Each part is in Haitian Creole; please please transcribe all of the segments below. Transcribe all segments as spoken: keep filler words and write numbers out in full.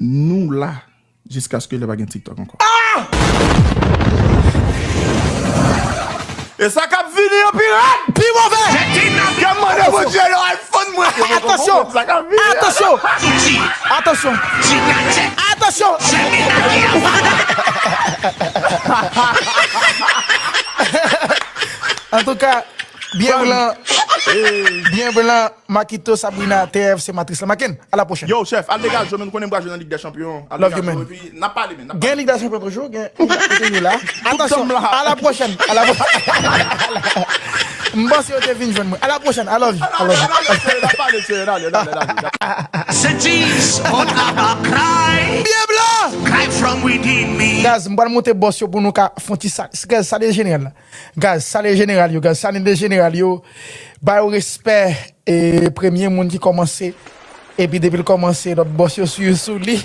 Nou la jiskaske lè pa gen TikTok ankò. E sa k ap vini an pi rèd, pi move. Y ap mande Bondye lè w al fann mwen. Atansyon! Atansyon! Atansyon! Atansyon! Antouka, byen blan, byen blan, Makito, Sabrina, T F, se Matris la. Maken, a la pwochèn. Yo, chèf, al degaje w, men nou konnen m pral jwe nan Lig dè Chanpyon. Al degaje w, epi n ap pale, men, n ap pale. Gen Lig dè Chanpyon toujou, gen, toujou la. Atansyon, a la pwochèn, a la pwochèn. M panse yo te vin jwenn mwen. A la pwochèn, I love you, I love you. N ap pale, chèf, n ap pale, chèf, n ale, n ale, n ale. Byen blan! Guys, m pral monte bòs yo pou nou ka fon ti sa. Guys, sa de jeneral la. Guys, salye jeneral yo, guys, salye de jeneral yo. Ba yo respè, e premye moun ki kòmanse. Epi depi l kòmanse, lòt bòs yo swiv sou li.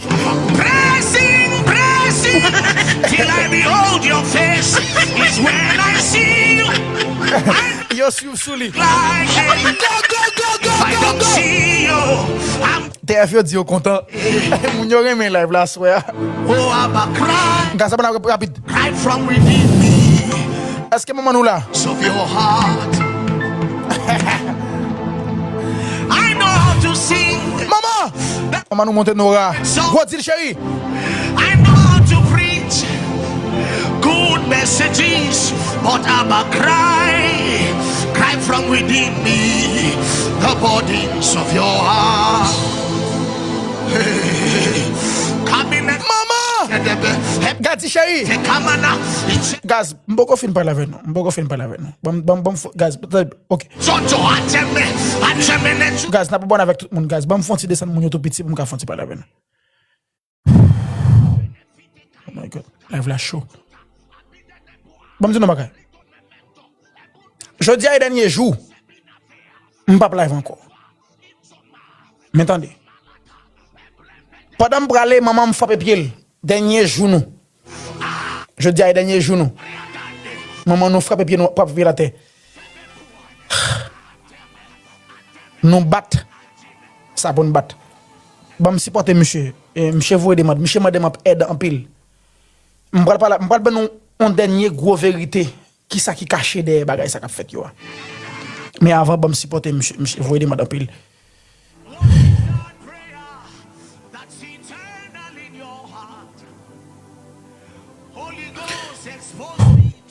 Pressing, pressing, till I behold your face is when I see you. Yo swiv sou li. Go, go, go, go, go, go. T F yo di yo kontan. Moun yo renmen live la aswè a. Guys, abòne rapid. Èske manman nou la? Manman! Manman nou monte Nora. Gwo dil cheri. Manman! Gadi cheri! Guys, m poko fin pale avè nou. M poko fin pale avè nou. Ban m, ban m, ban m fo-, guys, tande, ok. Guys, n ap abòne avèk tout moun, guys. Ban m fon ti desann moun yo tou piti pou m ka fon ti pale avè nou. Oh my God. Live la cho. Ban m di nou bagay. Jodi a e dènye jou. M p ap live ankò. Men tande. Pandan m prale, manman m frape pye l. Dènye jou nou. Jodi a e dènye jou nou. Manman nou frape pye nou, frape pye l atè. Nou bat. Sa pou n bat. Ban m sipòte misye. E, misye voye demand. Misye mande m èd anpil. M pral pale, m pral ban nou yon dènye gwo verite. Kisa ki kache dèyè bagay sa k ap fèt yo a? Men avan, ban m sipòte misye, misye voye demand anpil.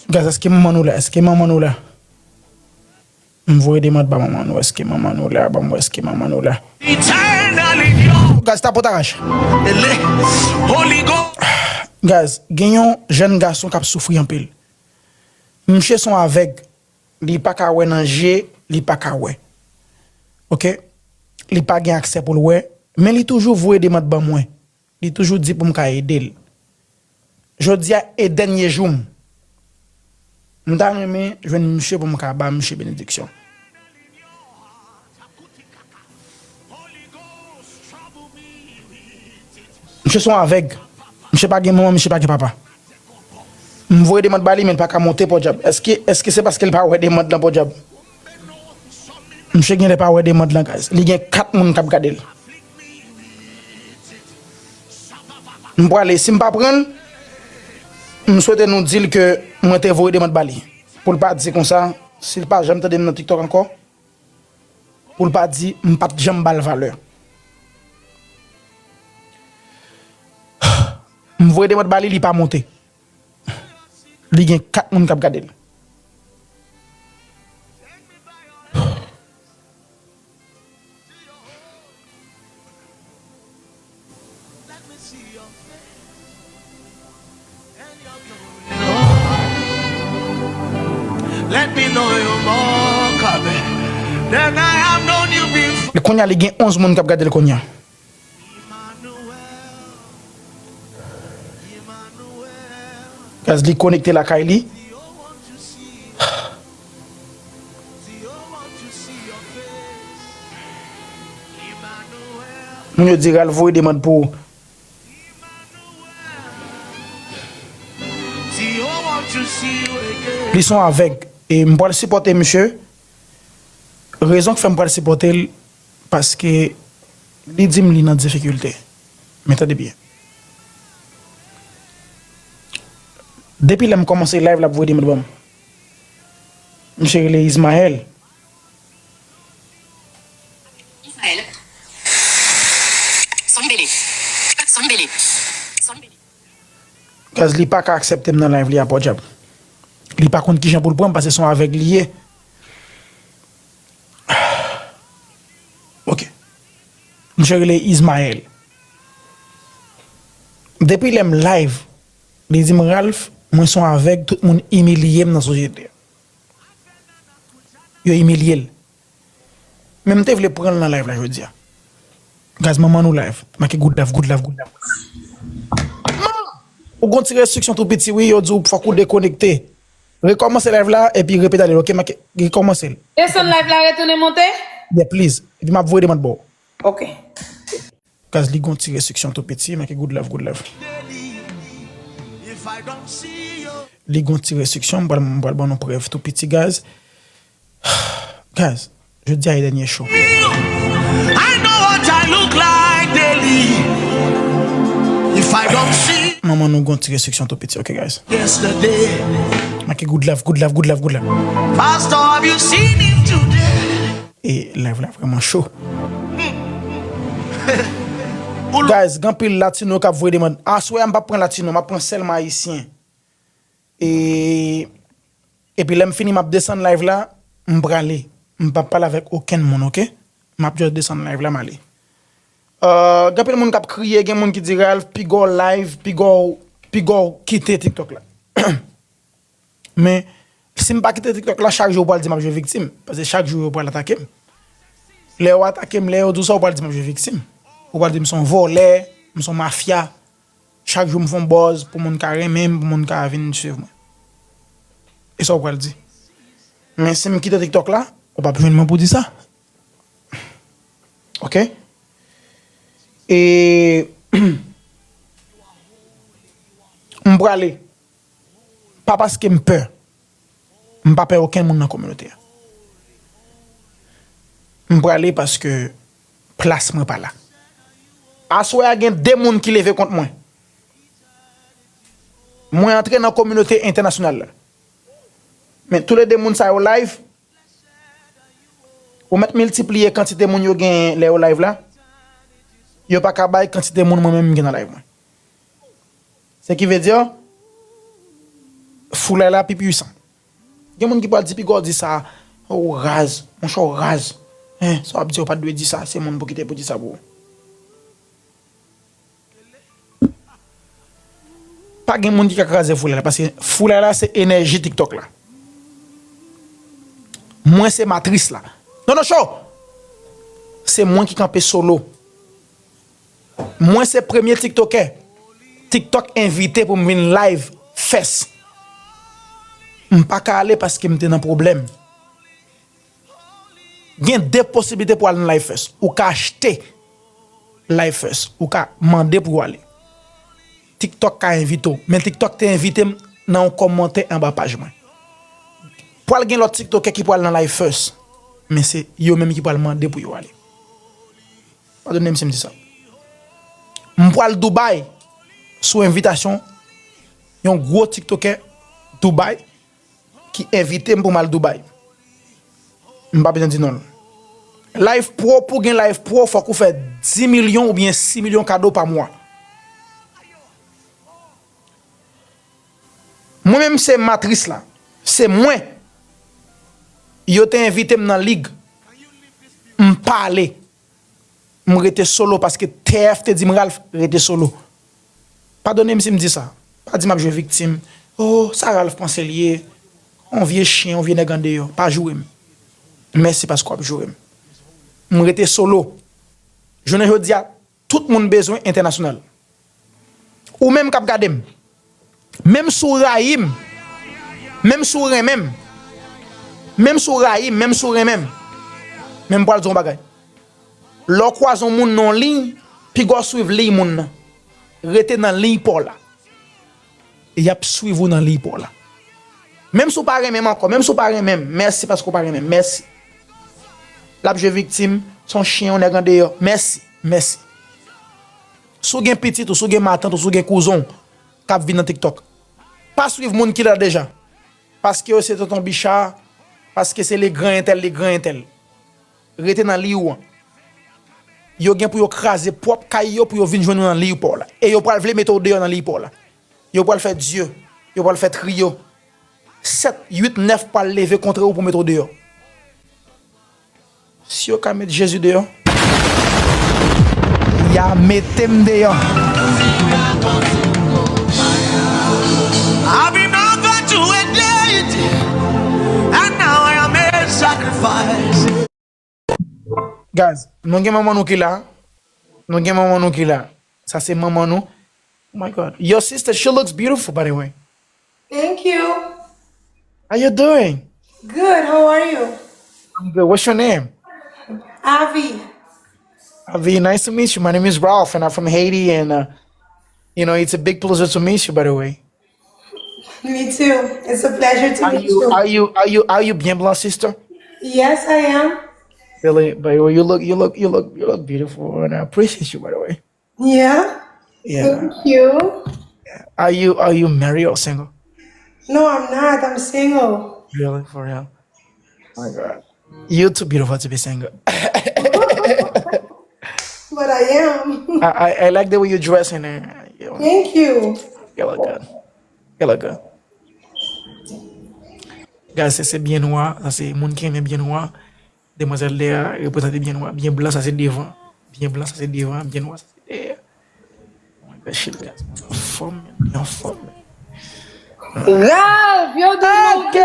Guys, èske manman nou la? Èske manman nou la? M voye demand ba manman nou. Èske manman nou la? Ban m wè èske manman nou la. Guys, tapotaj. Guys, gen yon jèn gason k ap soufri anpil. Misye se yon avèg. Li pa ka wè nan je, li pa ka wè. Oke? Li pa gen aksè pou l wè, men li toujou voye demand ban mwen. Li toujou di pou m ka ede l. Jodi a e dènye jou m. M ta renmen jwenn misye pou m ka ba misye benediksyon. Misye se yon avèg. Misye pa gen manman, misye pa gen papa. M voye demand ba li, men l pa ka monte podyab. Èske, èske se paske l pa wè demand lan podyab? Misye genlè pa wè demand lan, guys. Li gen kat moun k ap gade l. M prale, si m pa pran l, m swete nou di l ke mwen te voye demand ba li. Pou l pa di konsa, si l pa janm tande m nan TikTok ankò, pou l pa di m pa t janm ba l valè. M voye demand ba li, li pa monte. Li gen kat moun k ap gade l. Kounye a, li gen onz moun k ap gade l kounye a. Guys, li konekte lakay li. Moun yo di l al voye demand pou ou. Li se yon avèg. E m pral sipòte misye. Rezon k fè m pral sipòte l, paske li di m li nan difikilte. Men tande byen. Depi lè m kòmanse live la, ap voye demande ban m. Misye rele Ismaël. Ismaël. Sonbele. Sonbele. Sonbele. Gaz, li pa ka aksepte m nan live li a, pòdyab. Li pa konn kijan pou l pran m, paske se yon avèg li ye. Ok. Misye rele Ismaël. Depi lè m live, li di m, Ralph, mwen se yon avèg, tout moun imilye m nan sosyete a. Yo imilye l. Men m te vle pran l nan live la jodi a. Gaz, manman nou live. Make good love, good love, good love. Manman! Ou gon ti restriksyon tou piti, wi, yo di w fòk ou dekonekte. Rekòmanse live la, epi repete ale, ok? Make, rekòmanse l. Desann live la, retounen monte? Yeah, please. Epi m ap voye demande ba w. Ok. Gaz, li gon ti restriksyon tou piti, make good love, good love. Li gon ti restriksyon, m pral, m pral ban nou prèv tou piti, gaz. Gaz, jodi a e dènye show. I know what I look like daily. If I don't see Manman nou gon ti restriksyon tou piti, ok, gaz. Yesterday. Make good love, good love, good love, good love. Pastor, have you seen him today? E live la vrèman cho. Guys, gen anpil latino k ap voye demande. Aswè a, m p ap pran latino, m ap pran sèlman ayisyen. E, epi lè m fini, m ap desann live la, m prale. M p ap pale avèk okenn moun, ok? M ap just desann live la, m ale. Euh, gen anpil moun k ap kriye, gen moun ki di, Ralph, piga w live, piga w, piga w kite TikTok la. Men, si m pa kite TikTok la, chak jou yo pral di m ap jwe viktim. Paske chak jou yo pral atake m. Lè yo atake m, lè yo di w sa, yo pral di m ap jwe viktim. Yo pral di m se yon vòlè, m se yon mafya. Chak jou m fè yon buzz pou moun ka renmen m, pou moun ka vin swiv mwen. E sa yo pral di. Men si m kite TikTok la, ou p ap jwenn mwen pou di sa. Ok? E m prale. Pa paske m pè. M pa pè okenn moun nan kominote a. M prale paske plas mwen pa la. Aswè a gen de moun ki leve kont mwen. Mwen antre nan kominote entènasyonal la. Men toulede moun sa yo live, ou mèt miltipliye kantite moun yo genyen lè yo live la, yo pa ka bay kantite moun mwen menm m gen nan live mwen. Se ki vle di, foulay la pi pwisan. Gen moun ki pral di, piga w di sa, ou raz, monchè w raz. Hein, sa w ap di, ou pa t dwe di sa, se moun pou kite pou di sa pou ou. Pa gen moun ki ka kraze foulay la, paske foulay la se enèji TikTok la. Mwen se matris la. Non, non, cho! Se mwen ki kanpe solo. Mwen se premye tiktokè TikTok envite pou m vin live first. M pa ka ale paske m te nan pwoblèm. Gen de posiblite pou al nan live first. Ou ka achte live first. Ou ka mande pou yo ale. TikTok ka envite w. Men TikTok te envite m nan yon kòmantè anba paj mwen. Pral gen lòt tiktokè ki pral nan live first. Men se yo menm ki pral mande pou yo ale. Padone m si m di sa. M pral Dubai sou envitasyon yon gwo tiktokè Dubai ki envite m pou m al Dubai. M pa bezwen di non l. Live Pro, pou gen Live Pro, fòk ou fè dis milyon oubyen sis milyon kado pa mwa. Mwen menm se matris la. Se mwen. Yo te envite m nan lig. M pa ale. M rete solo paske T F te di m, Ralph, rete solo. Padone m si m di sa. Pa di m ap jwe viktim. Oh, sa Ralph panse l ye? On vye chen, on vye nèg andeyò. Pa joure m. Mèsi paske w ap joure m. M rete solo. Jounen jodi a, tout moun bezwen entènasyonal. Ou menm k ap gade m, menm si w rayi m, menm si w renmen m, menm si w rayi m, menm si w renmen m, men m pral di w yon bagay. Lè w kwaze yon moun nan yon liy, piga w swiv liy moun nan. Rete nan liy pa w la. Y ap swiv ou nan liy pa w la. Menm si w pa renmen m ankò, menm si w pa renmen m, mèsi paske w pa renmen m, mèsi. L ap jwe viktim, se yon chen, yon nèg andeyò, mèsi, mèsi. Si w gen pitit ou, si w gen matant ou, si w gen kouzen w k ap vin nan TikTok, pa swiv moun ki la deja. Paske yo se tonton bicha, paske se le gran entèl, le gran entèl. Rete nan liy ou an. Yo gen pou yo kraze pwòp kay yo pou yo vin jwenn ou nan liy pa w la. E yo pral vle mete w deyò nan liy pa w la. Yo pral fè dye, yo pral fè triyo. Sèt, uit, nèf pral leve kontre w pou mete w deyò. Si yo ka met Jezi deyò, y a mete m deyò. I've been on God to a deity, and now I am a sacrifice. Guys, nou gen manman nou ki la. Nou gen manman nou ki la. Sa se manman nou. Oh my God. Your sister, she looks beautiful, by the way. Thank you. How you doing? Good. How are you? I'm good. What's your name? Avi. Avi, nice to meet you. My name is Ralph, and I'm from Haiti, and uh, you know, it's a big pleasure to meet you, by the way. Me too. It's a pleasure to Are meet you you. are you are you are you bien blanc, sister? Yes, I am. Really, but you look you look you look you look beautiful, and I appreciate you, by the way. Yeah. Yeah. Thank you. Are you are you married or single? No, I'm not. I'm single. Really, for real? My God, you're too beautiful to be single. But I am. I, I I like the way you dress and uh, you, Thank you. you look good. You look good. Guys, se se byen nwa, sa se moun ki renmen byen nwa. Demwazèl Lea reprezante byen nwa, byen blan sa se devan. Byen blan sa se devan, byen nwa sa se dèyè. Oh my God, shit, guys, mwen anfòm, mwen anfòm. Ralph, yo di Ok.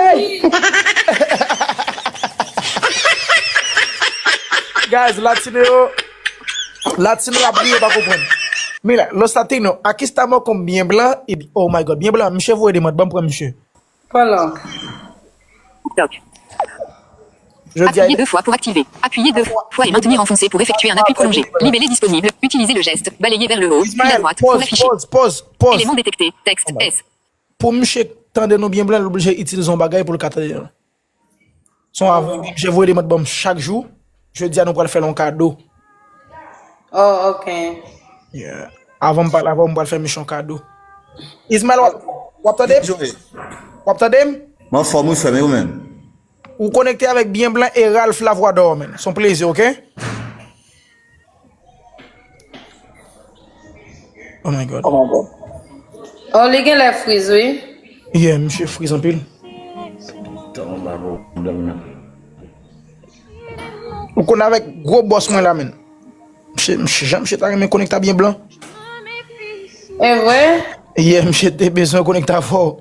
Guys, latino yo, latino yo ap ri, yo pa konprann. Mira, los latinos, aquí estamos con byen blan, y, oh my God, byen blan, misye voye demann, ban m pran misye. Pran la. TikTok. Jodi a, Appuyez deux fois pour activer. Appuyez deux fois et maintenir enfoncé pour effectuer un appui prolongé. Libellé disponible. Utilisez le geste. Balayer vers le haut, puis à Ismaël, droite pour pause, l'afficher. Pause, pause, pause. Élément détecté. Texte. Oh my S. Pou misye tande nou byen blan, l oblije itilize yon bagay pou l ka tande nou. Son avan, misye voye demann ban m chak jou. Jodi a nou pral fè l yon kado. Oh, ok. Yeah. Avan m pale avè w, m pral fè misye yon kado. Ismaël, w ap, w ap tande m? Joe, W ap tande m? m anfòm wi frè m, e ou menm? Ou konekte avèk byen blan e Ralph Lavwador, man. Se yon plezi, ok? Oh my God. Oh, li gen lè friz, wi. Yeah, misye friz anpil. Ou konn avèk gwo bòs mwen la, man. Misye, misye, jan misye ta renmen konekte a byen blan. E vre? Yeah, misye te bezwen konekte avè w.